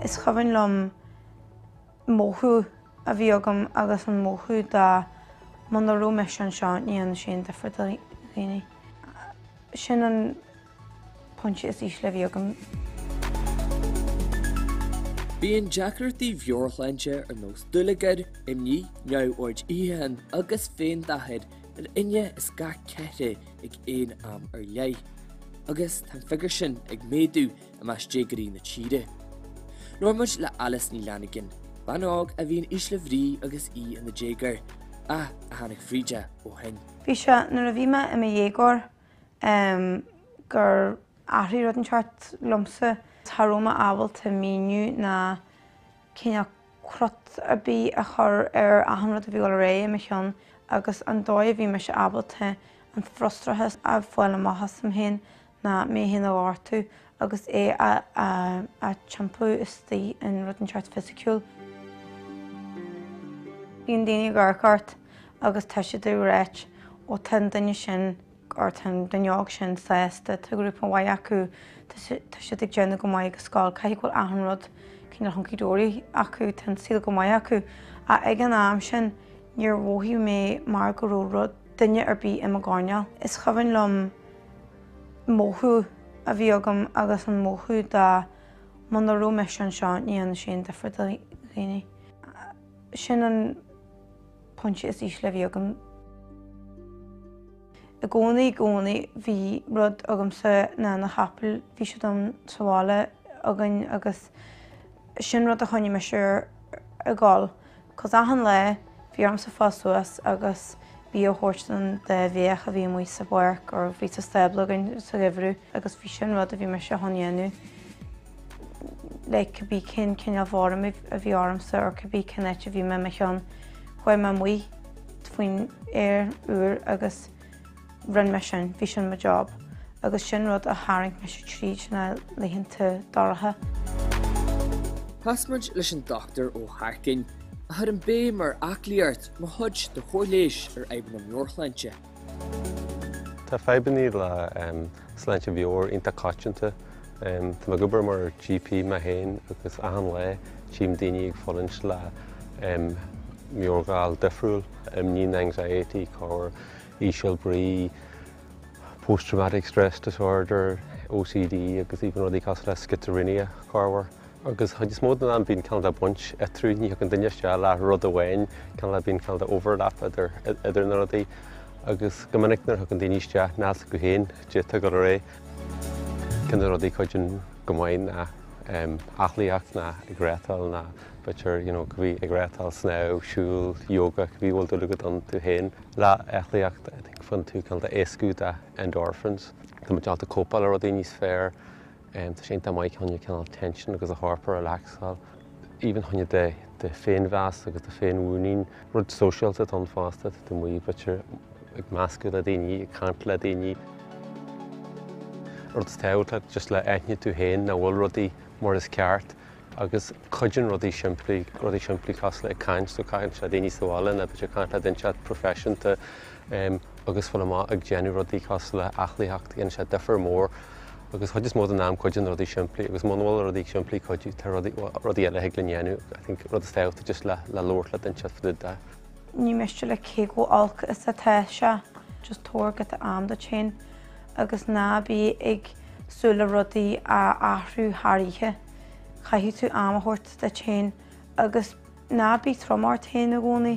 Is cuimhin liom mothú a bhí agam agus an mothú de muna raibh mise anseo ní dhéanfadh sé aon difear do dhaoine. Sin an pointe is ísle a bhí agam. Bíonn deacrachtaí meabhairshláinte ar nós dúlagair, imní, neamhoird itheacháin agus féindochar ar dhuine as gach ceathrar ag aon am ar leith, agus tá an figiúr sin ag méadú i measc déagóirí na tíre. Labhair muid le Alice Ní Fhlannagáin, bean óg a bhí in ísle bhrí agus í ina déagóir, ach a tháinig fríd é ó shin. Bhí sé nuair a bhí mé i mo dhéagóir gur athraigh rud inteacht liomsa. Cha raibh mé ábalta míniú ná cineál crot ar bith a chur ar achan rud a bhí ag dul ar aghaidh i mo cheann agus an dóigh a bhí mise ábalta an frustrachas a fháil amach asam féin ná mé féin a ghortú agus é a thiompú istigh in rud inteacht fisiciúil. Bíonn daoine ag amharc ort agus tá siad ag ráit ó tá an duine sin or tá an duine óg sin sásta, tá grúpa maith acu, tá siad ag déanamh go maith ag scoil, caithfidh go bhfuil achan rud cineál hunky dory acu, tá an saol go maith acu. Ach ag an am sin níor mhothaigh mé mar go raibh rud, duine ar bith i mo choinneáil. Is cuimhin liom mothú a bhí agam agus an mothú de muna raibh mise anseo ní dhéanfadh sé aon difear do dhaoine. Sin an pointe is ísle a bhí agam. I gcónaí, i gcónaí bhí rud agamsa ná na capaill, bhí siad ann sa bhaile againn agus sin rud a choinnigh mise ag gabháil. Cos achan lá bhí ormsa fáil suas agus bia a thabhairt don dá bheach a bhí amuigh sa bpáirc or bhí sa stábla againn sa gheimhreadh agus bhí sin rud a bhí mise chun dhéanamh like cibé cén cineál form a bhí ormsa or cibé cén áit a bhí mé i mo cheann. Chuaigh mé amuigh faoin aer úr agus rinne mé sin, bhí sin mo job agus sin rud a tharraing mise tríd na laethanta dorcha. Chas muid leis an Dr Ó hEarcáin, a chuireann béim ar aclaíocht mar chuid de chóir leighis ar fhadhbanna meabhairshláinte. Tá fadhbanna le sláinte mheabhair iontach coitianta. Tá mé ag obair mar GP mé féin agus achan lá tchím daoine ag fulaingt le meabhairghal difriúil, imní nó anxiety, corr, íseal brí, post-traumatic stress disorder, OCD agus even rudaí cosúil le schizophrenia, corruair. Agus chuid is mó den am bíonn cineál de baint eatarthu, ní thagann duine isteach le rud amháin, cineál de bíonn cineál de overlap idir idir na rudaí. Agus go minic nuair a thagann daoine isteach níl a fhios acu féin caidé atá ag dul ar aghaidh. Ceann de na rudaí a chuidíonn go maith ná aclaíocht ná ag riotáil ná b'fhéidir you know cibé ag riotáil, snámh, siúl, yoga, cibé a bhfuil dúil agat ann tú féin. Le aclaíocht I think faigheann tú cineál de éascú de endorphins. Tá muid ábalta cóipeáil le rudaí níos fearr. Tá sé iontach maith chun cineál tension agus do chorp a relaxáil. Even chun do do féinmheas agus do féinmhuinín. Rud sóisialta atá ann fosta, tá tú amuigh b'fhéidir ag meascadh le daoine, ag caint le daoine. Rud is tábhachtach just le aithne tú féin nach bhfuil rudaí mar is ceart agus cuidíonn rudaí simplí, rudaí simplí cosúil le ag caint, so caint le daoine sa bhaile nó b'fhéidir caint le duine proifisiúnta agus fáil amach ag déanamh rudaí cosúil le aclaíocht, dhéanann sé difear mór agus chuid is mó den am cuidíonn rudaí simplí agus muna bhfuil rudaí simplí ag cuidiú tá rudaí, rudaí eile thig linn dhéanamh, I think rud is tábhachtaí just le le labhairt le duine fá dtaobh de. Ní miste le cé chomh olc is atá sé, just tabhair giota am duit féin agus ná bí ag súil le rudaí a athrú thar oíche. Caithfidh tú am a thabhairt duit féin agus ná bí trom ort féin i gcónaí.